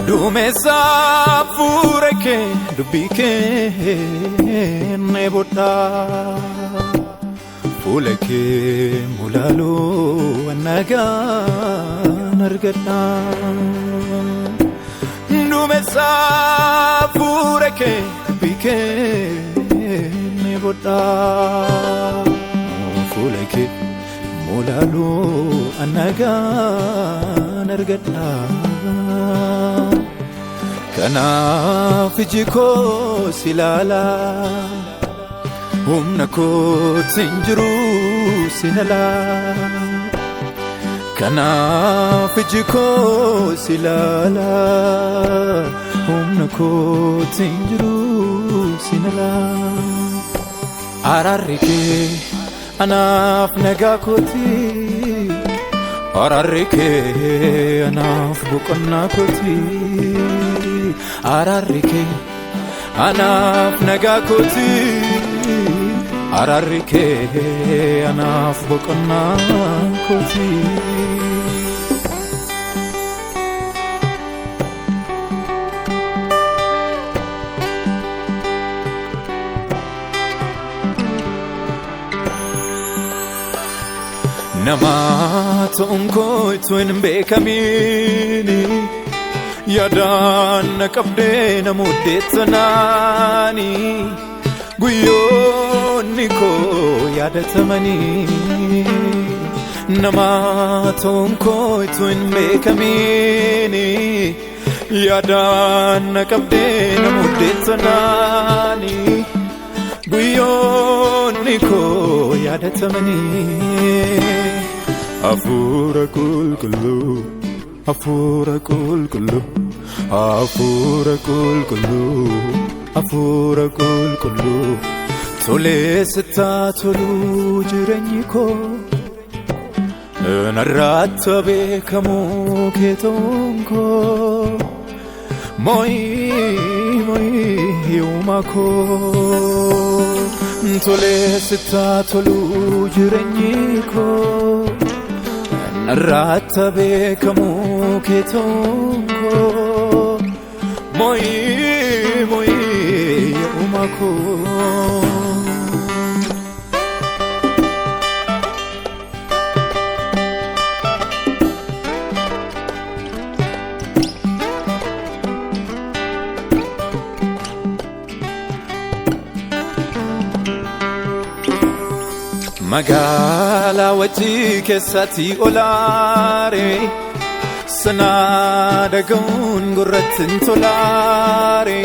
Duumessa hafuura kee dubbii kee dheebodhaa. Fuula kee mulaaluu nagaan argadhaa. Duumessa hafuura kee dubbii kee dheebodhaa. Fuula kee mulaaluu nagaan argadhaa. Kanaaf iji koo si ilaalaa. Humna kootiin jiru sin alaa. Kanaaf iji koo si ilaalaa. Humna kootiin jiru sin alaa. Araarri kee anaaf nagaa kooti. Araarri kee anaaf boqonnaa kooti. Araarri kee anaaf nagaa kooti. Araarri kee anaaf boqonnaa kooti. Nama ta'uun koo itoo hin beekamiini. Yaadaan na qabdee na muddeettanaani. Guyyoonni koo yaadatamanii. Nama ta'uun koo itoo hin beekamiini. Yaadaan na qabdee na muddeettanaani. Guyyoonni koo yaadatamanii. Hafuura qulqulluu, hafuura qulqulluu, hafuura qulqulluu, hafuura qulqulluu. Tolee sittaa toluu jireenyi koo. Narraatti beekamuu kee ta'uun koo. Moo'ii moo'ii uumaa koo. Tolee sittaa toluu jireenyi koo. Narraatti beekamuu kee ta'uun koo. Moo'ii moo'ii uumaa koo. Magaalaa wajjii keessatti olaare sanaa dhaga'uun gurratti hin tolaare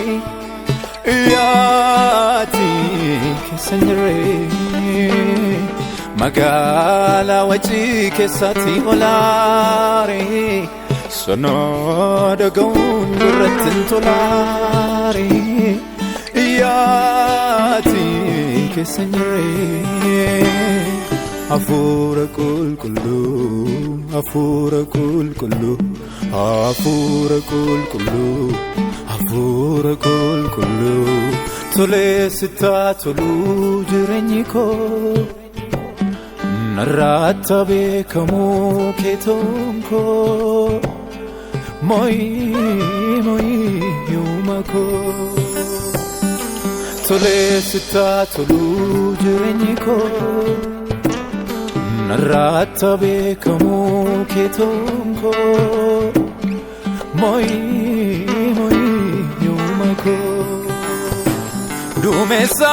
yaati keessa hin jirre. Magaalaa wajjii keessatti olaare sanaa dhaga'uun gurratti hin tolaare yaati keessa hin jirre. Hafuura qulqulluu, hafuura qulqulluu, hafuura qulqulluu, hafuura qulqulluu. Tolee sittaa toluu jireenyi koo. Narraatti beekamuu kee ta'uun koo. Moo'ii moo'ii uumaa koo. Tolee sittaa toluu jireenyi koo. Narraatti beekamuu kee ta'uun koo. Moo'ii moo'ii uumaa koo. Duumessa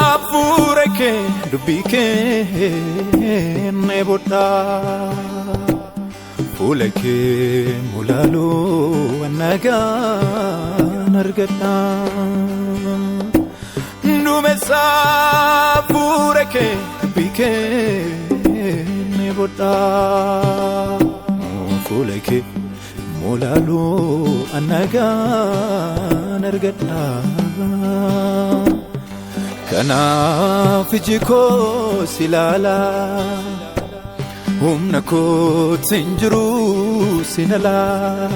hafuura kee dubbii kee dheebodhaa. Fuula kee mulaaluu nagaan argadhaa. Duumessa hafuura kee dubbii kee dheebodhaa. Fuula kee mulaaluu nagaan argadhaa. Kanaaf iji koo si ilaalaa. Humna kootiin jiru sin alaa.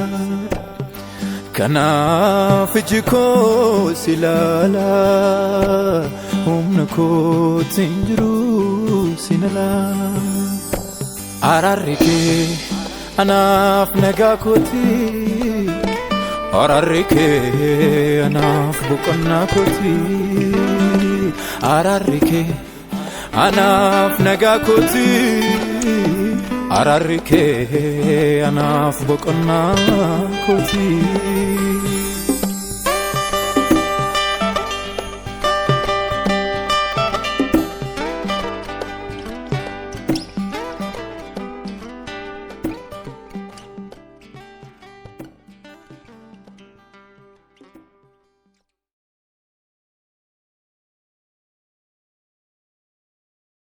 Kanaaf iji koo si ilaalaa. Humna kootiin jiru sin alaa. Araarri kee anaaf nagaa kooti. Araarri kee anaaf boqonnaa kooti. Araarri kee anaaf nagaa kooti. Araarri kee anaaf boqonnaa kooti.